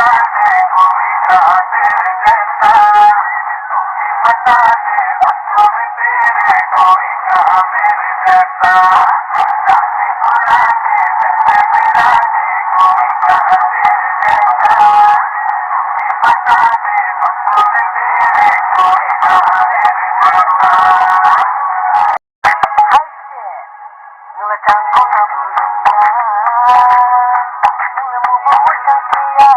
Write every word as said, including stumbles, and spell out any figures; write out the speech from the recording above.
Hai se, nung le chang kho na buru ya, nung le mubo muchang ti ya,